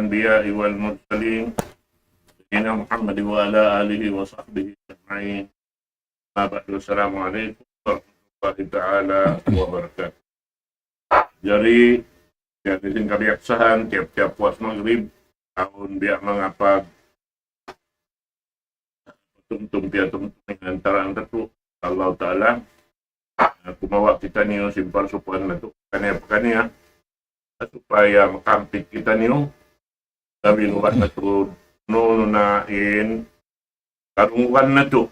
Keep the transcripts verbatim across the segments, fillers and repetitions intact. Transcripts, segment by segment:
الأنبياء والمرسلين، سيدنا محمد وعلى آله وصحبه أجمعين. أما بعد، السلام عليكم ورحمة الله تعالى وبركاته. Jari, jari sin kabiyaksahan, tiyap-tiyap puas Magrib, awn biya' manga pag-, tumtum piyatumtum in antaraan natu', Allah Ta'ala, na kumawa' kitaniyu sin parsukuan natu', pakaniya-pakaniya, supaya makampit kitaniyu, labi luwas natu', unu-unu na in karungugan natu',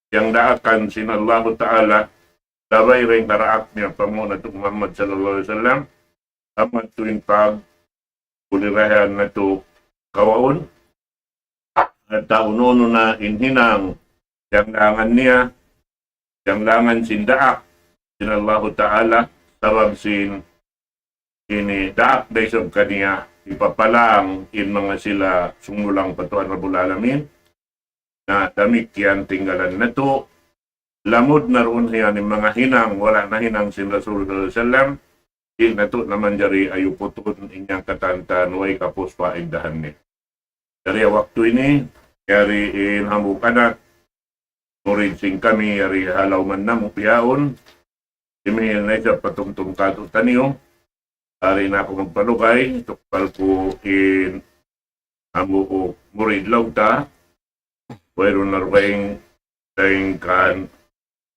yang daakan sin Allahu Ta'ala, labay dayn ha daak niya panghu' natu' Muhammad sallallahu alayhi wasallam, amu yadtu in pagkulirahan natu' kawaun, atawa unu-unu na in hinang, yang langan niya, yang langan sin daak sin Allahu Ta'ala, sabab sin ini daak da isab kaniya, hipapalang in manga sila sumulang pa Tuhan Rabbul Alamin. Na damikkiyan tinggalan natu', lamud na duun yan in manga hinang, wala' nahinang sin Rasul sallallahu alayhi wasallam, di' natu' na manjari ayuputun in yan katantan, way kapus pa iddahan niya. Jari waktu ini, jari in hambuuk anak, murid sin kami, jari ha lawm namu' bihaun, imihin na isab patumtum kātu'niyu, jari na aku magpalugay, tukbal ku in hambuuk murid laung ta, wayruun na dugaing dayn kan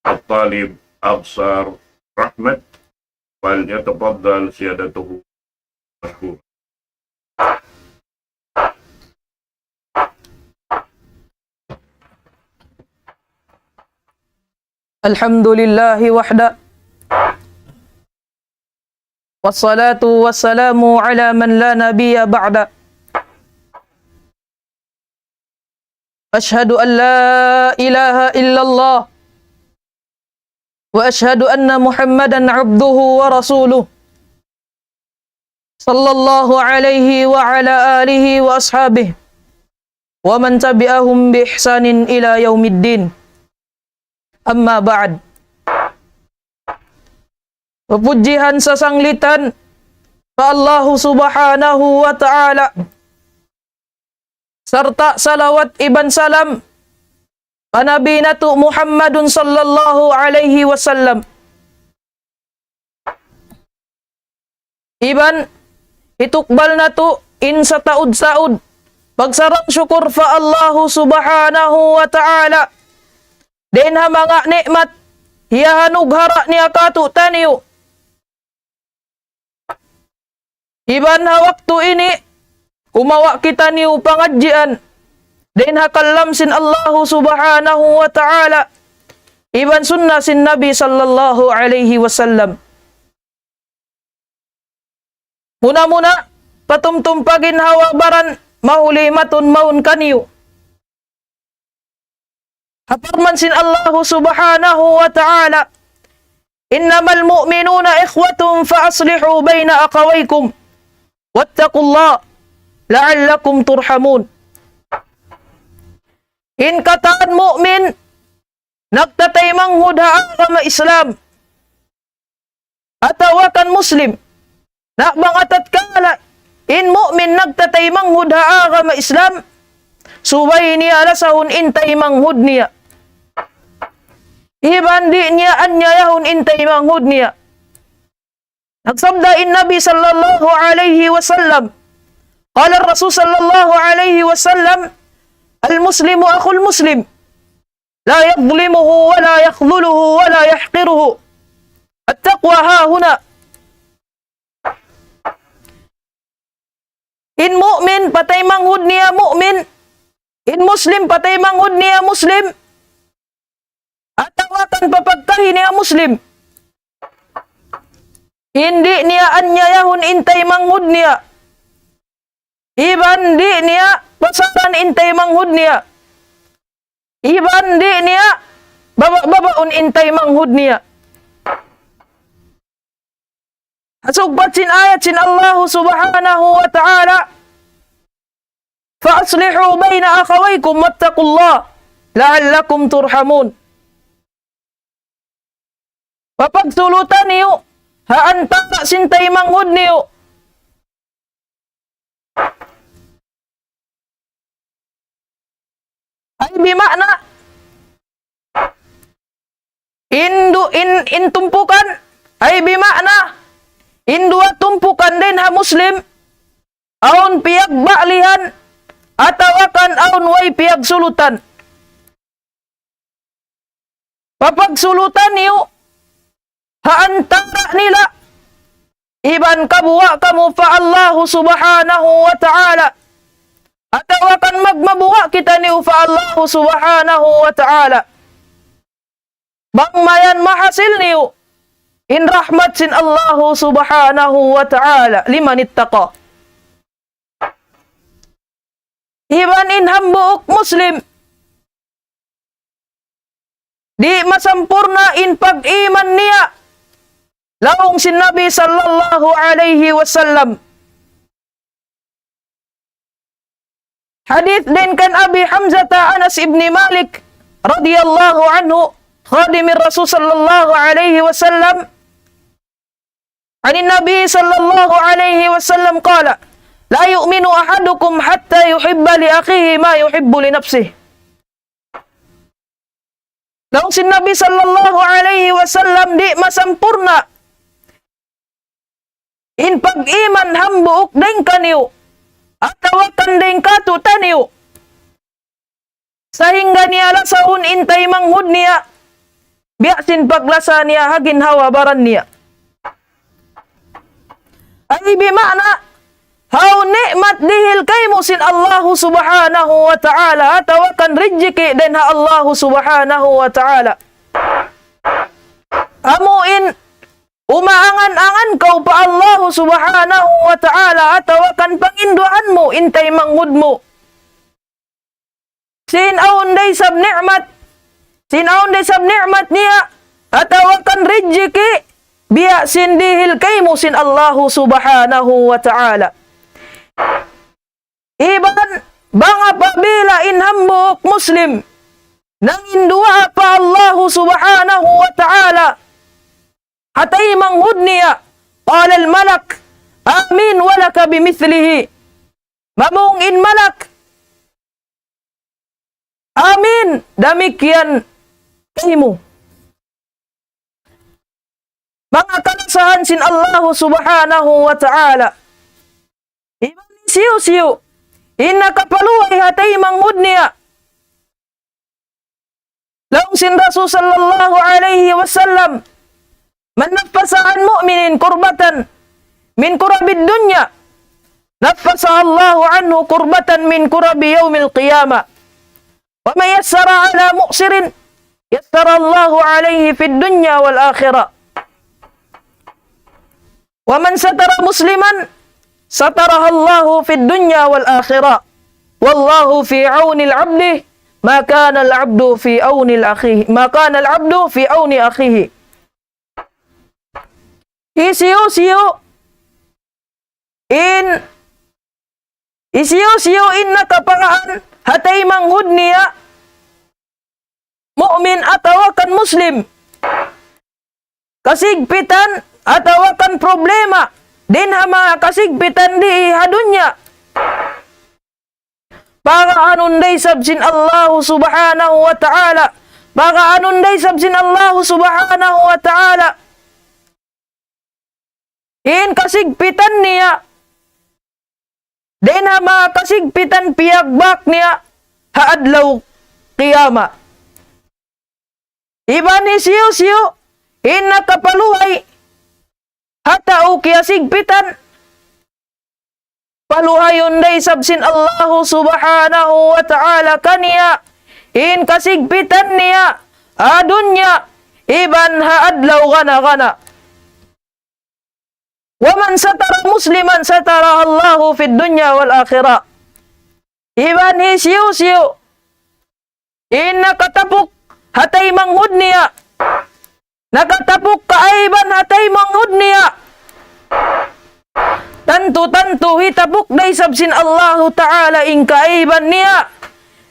At-Talib Absar Rahmat, فليتفضل سيادته مشكورا. الحمد لله وحده، والصلاة والسلام على من لا نبي بعده. أشهد أن لا إله إلا الله، وأشهد أن محمدا عبده ورسوله، صلى الله عليه وعلى آله وأصحابه ومن تبعهم بإحسان إلى يوم الدين. أما بعد. Papudjihan sasanglitan pa Allahu Subhanahu wa Ta'ala, sarta' salawat iban salam pa Nabi natu' Muhammadun sallallahu alayhi wasallam. Iban hitukbal natu' in sataud-saud pagsarang-sukur pa Allahu Subhanahu wa Ta'ala dayn ha manga ni'mat hiyanughara' niya kātu'niyu. Iban ha waktu ini, kumawa' kitaniyu pangadjian dayn ha kalam sin Allahu Subhanahu wa Ta'ala iban sunna sin Nabi sallallahu alayhi wasallam. Muna-muna, patumtum pa ginhawa-baran, mahuli matun mawn kaniyu. Ha parman sin Allahu Subhanahu wa Ta'ala, إنما المؤمنون إخوة فأصلحوا بين أخويكم واتقوا الله لعلكم ترحمون. In katan mu'min, nagtataymanghud ha agama Islam, atawa kan Muslim. Na bang ha tatkala in mu'min nagtataymanghud ha agama Islam, subay niya lasahun in taymanghud niya. Iban di' niya anyayahun in taymanghud niya. Nagsabda in Nabi sallallahu alayhi wasallam, قال الرسول صلى الله عليه وسلم: المسلم أخو المسلم، لا يظلمه ولا يخذله ولا يحقره. التقوى ها هنا. In mu'min, pataymanghud niya mu'min. In Muslim, pataymanghud niya Muslim. Atawa kan papagkahi niya Muslim. Di' niya anyayahun in taymanghud niya. Iban di' niya pasaran in taymanghud niya. Iban di' niya baba'-babaun in taymanghud niya. Ha sugpat sin ayat sin Allahu Subhanahu wa Ta'ala, فأصلحوا بين أخويكم واتقوا الله لعلكم ترحمون. Papagsuluta niyu ha antara' sin taymanghud niyu. bima'na, in du-, in, in tumpukan, ay bima'na, in duwa tumpukan dayn ha Muslim, awn piyagba'lihan, atawa kan awn way piyagsulutan. Papagsulutan niyu ha antara' nila, iban kabuga' kamu pa Allahu Subhanahu wa Ta'ala, atawa kan magmabuga' kitaniyu pa Allahu Subhanahu wa Ta'ala. Bang mayan mahasil niyu in rahmat sin Allahu Subhanahu wa Ta'ala, لمن اتقى. Iban in hambuuk Muslim, di' masampurna' in pag-iman niya, laung sin Nabi sallallahu alayhi wasallam. Hadith dayn kan Abi Hamzata Anas ibn Malik radiyallahu anhu, خادم الرسول صلى الله عليه وسلم، عن النبي صلى الله عليه وسلم قال: لا يؤمن أحدكم حتى يحب لأخيه ما يحب لنفسه. Laung sin Nabi sallallahu alayhi wasallam, di' masampurna' in pag-iman hambuuk dayn kaniyu, atawa kan dayn kātu'niyu, sahingga niya lasahun in taymanghud niya, biya' sin paglasa niya ha ginhawa-baran niya. Ay bima'na, hawnu ni'mat dihil kaymu sin Allahu Subhanahu wa Ta'ala, atawa kan rijiki' dayn ha Allahu Subhanahu wa Ta'ala. Amu in umaangan-angan kaw pa Allahu Subhanahu wa Ta'ala, atawa kan panginduhan mu in taymanghud mu. Sin awn da isab ni'mat, sin awn da isab ni'mat niya, atawa kan rijiki', biya' sin dihil kaymu sin Allahu Subhanahu wa Ta'ala. Iban, bang apabila in hambuuk Muslim nanginduwaa pa Allahu Subhanahu wa Ta'ala ha taymanghud niya, قال الملك: آمين ولك بمثله. Mamung in malak, amin, damikkiyan kaymu. Manga kalasahan sin Allahu Subhanahu wa Ta'ala. Iban hisiyu-siyu in nakapaluhay ha taymanghud niya, laung sin Rasul sallallahu alayhi wasallam, من نفس عن مؤمن كربة من كرب الدنيا نفس الله عنه كربة من كرب يوم القيامة. ومن يسر على معسر يسر الله عليه في الدنيا والآخرة. ومن ستر مسلما ستره الله في الدنيا والآخرة. والله في عون العبد ما كان العبد في عون أخيه، ما كان العبد في عون أخيه. Hisiyu-siyu in, hisiyu-siyu in nakapangahan ha taymanghud niya, mu'min atawa kan Muslim, kasigpitan atawa kan problema, dayn ha manga kasigpitan di ha dunya, pag'aanun da isab sin Allahu Subhanahu wa Ta'ala. Pag'aanun da isab sin Allahu Subhanahu wa Ta'ala in kasigpitan niya, dayn ha manga kasigpitan piyagbak niya ha adlaw qiyamah. Iban hisiyu-siyu in nakapaluhay ha tau kiyasigpitan, paluhayun da isab sin Allahu Subhanahu wa Ta'ala kaniya in kasigpitan niya ha dunya iban ha adlaw gana-gana. ومن ستر مسلما ستره الله في الدنيا والآخرة. Iban hisiyu-siyu in nakatapuk ha taymanghud niya, nakatapuk kaaiban ha taymanghud niya, tantu-tantu hitapuk da isab sin Allahu Ta'ala in kaaiban niya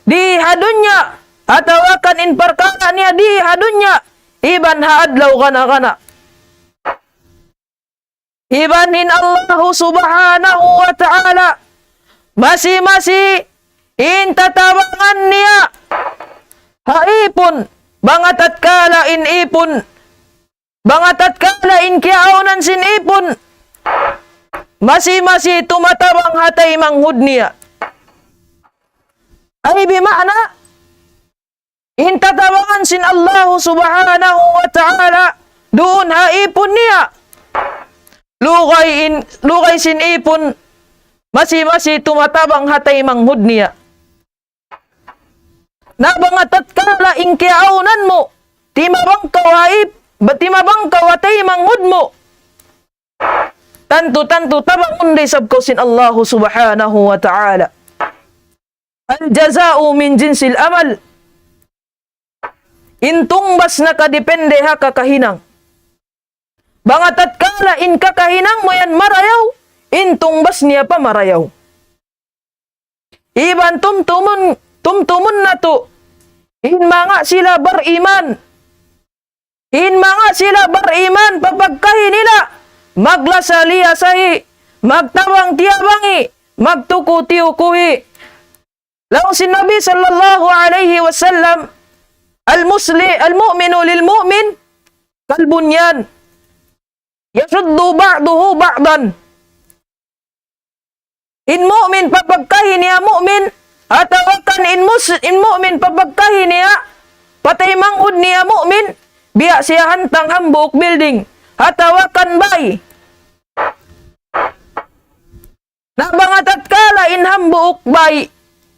di ha dunya, atawa kan in parkala' niya di ha dunya, iban ha adlaw gana-gana. Iban in Allahu Subhanahu wa Ta'ala, masi-masi in tatabangan niya ha ipun, bang ha tatkala in ipun, bang ha tatkala in kiyaawnan sin ipun, masi-masi tumatabang ha taymanghud niya. Ay bima'na, in tatabangan sin Allahu Subhanahu wa Ta'ala duun ha ipun niya. Lugay in, lugay sin ipun, masi-masi tumatabang ha taymanghud niya. Na bang ha tatkala in kiyaawnan mu, timabang kaw ha ip-, ba timabang kaw ha taymanghud mu, tantu-tantu tabangun da isab kaw sin Allahu Subhanahu wa Ta'ala. الجزاء من جنس العمل. In tungbas nakadipende ha kakahinang. Bang ha tatkala in kakahinang mu yan marayaw, in tungbas niya pa marayaw. Iban tumtumun, tumtumun natu', in manga sila bariman. In manga sila bariman, papagkahi nila, maglasa-liyasahi, magtabang-tiyabangi, magtuku-tiyukuhi. Laung sin Nabi sallallahu alayhi wasallam, المسلم، المؤمن للمؤمن كالبنيان يشد بعضه بعضا. In mu'min papagkahi niya mu'min, atawa kan in mus-, in mu'min papagkahi niya, pa taymanghud niya mu'min, biya' siya hantang hambuuk building, atawa kan bay. Na bang ha tatkala in hambuuk bay,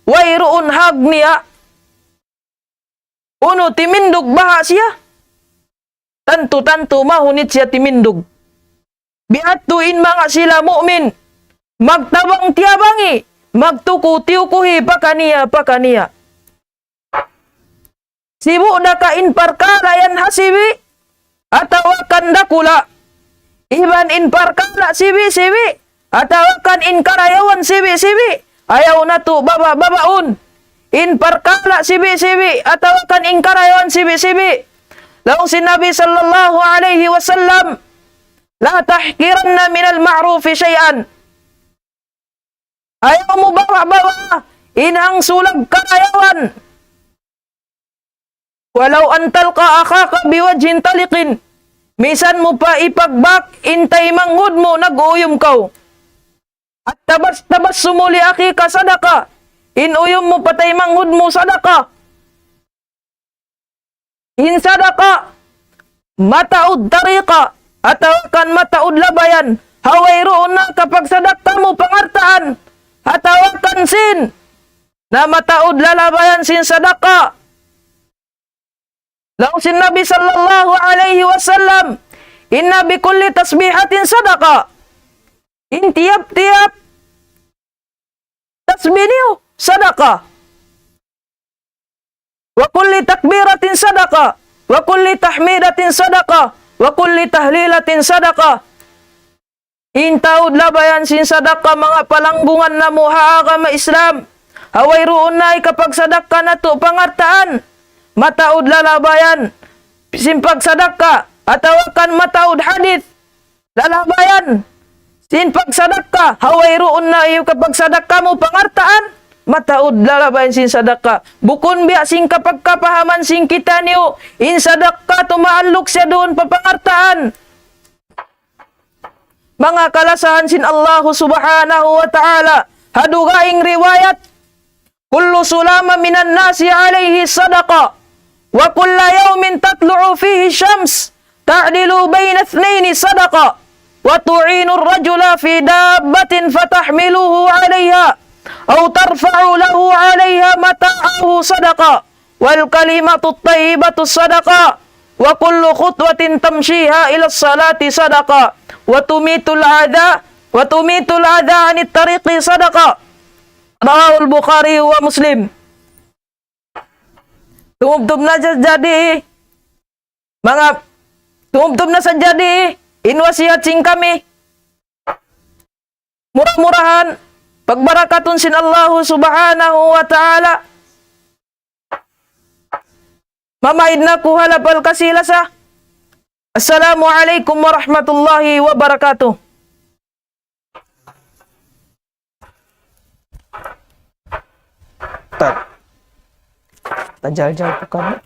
wayruun hag niya, unu timindug baha' siya, tantu-tantu mahunit siya timindug. Biya' hādtu in manga sila mu'min, magtabang-tiyabangi, magtuku-tiyukuhi pakaniya-pakaniya. Sibu' da ka in parkala' yan ha sibi', atawa kan dakula'. Iban in parkala' sibi'-sibi', atawa kan in karayawan sibi'-sibi', ayaw natu' baba-babaun. In parkala' sibi'-sibi', atawa kan in karayawan sibi'-sibi'. Laung sin Nabi sallallahu alayhi wasallam, لا تحقرن من المعروف شيئا. Ayaw mu baba-baba in hangsulag karayawan. ولو أن تلقى أخاك بوجه طلق. Misan mu pa ipagbak in taymanghud mu nag-uuyum kaw. التبسم لأخيك صدقة. In uyum mu pa taymanghud mu sadaka. In sadaka, mataud tariqa, atawa kan mataud labayan, ha wayruun na kapagsadakka mu pangartaan, atawa kan sin, na mataud lalabayan sin sadaka. Laung sin Nabi sallallahu alayhi wasallam, إن بكل تسبيحة صدقة. In tiyap-tiyap tasbih niyu, sadaka. وكل تكبيرة صدقة، وكل تحميدة صدقة، وكل تهليلة صدقة. In taud labayan sin sadaka manga palanggungan namu' ha agama Islam. Ha wayruun na hikapagsadakka natu' pangartaan. Mataud lalabayan sin pagsadakka. Atawa kan mataud hadith lalabayan sin pagsadakka, ha wayruun na hikapagsadakka mu pangartaan, mataud lalabayan sin sadakka. Bukun biya' sin kapagkapahaman sin kitaniyu, in sadakka tumaalluk siya duun pa pangartaan. Manga kalasahan sin Allahu Subhanahu wa Ta'ala, ha dugaing riwayat, كل سلامة من الناس عليه صدقة، وكل يوم تطلع فيه الشمس تعدل بين اثنين صدقة، وتعين الرجل في دابة فتحمله عليها، أو ترفع له عليها متاعه صدقة، والكلمة الطيبة صدقة، وكل خطوة تمشيها إلى الصلاة صدقة، وتميت الأذى، وتميت الأذى عن الطريق صدقة. رواه البخاري ومسلم. Tumubtub na sadja di, manga, tumubtub na sadja di in wasihat sin kami. Mura-murahan pagbarakatun sin Allahu Subhanahu wa Ta'ala. Mamaid na aku ha lapal kasi-lasa. Assalamu alaykum warahmatullahi wabarakatuh. Tak. Tajal-jal ku kan.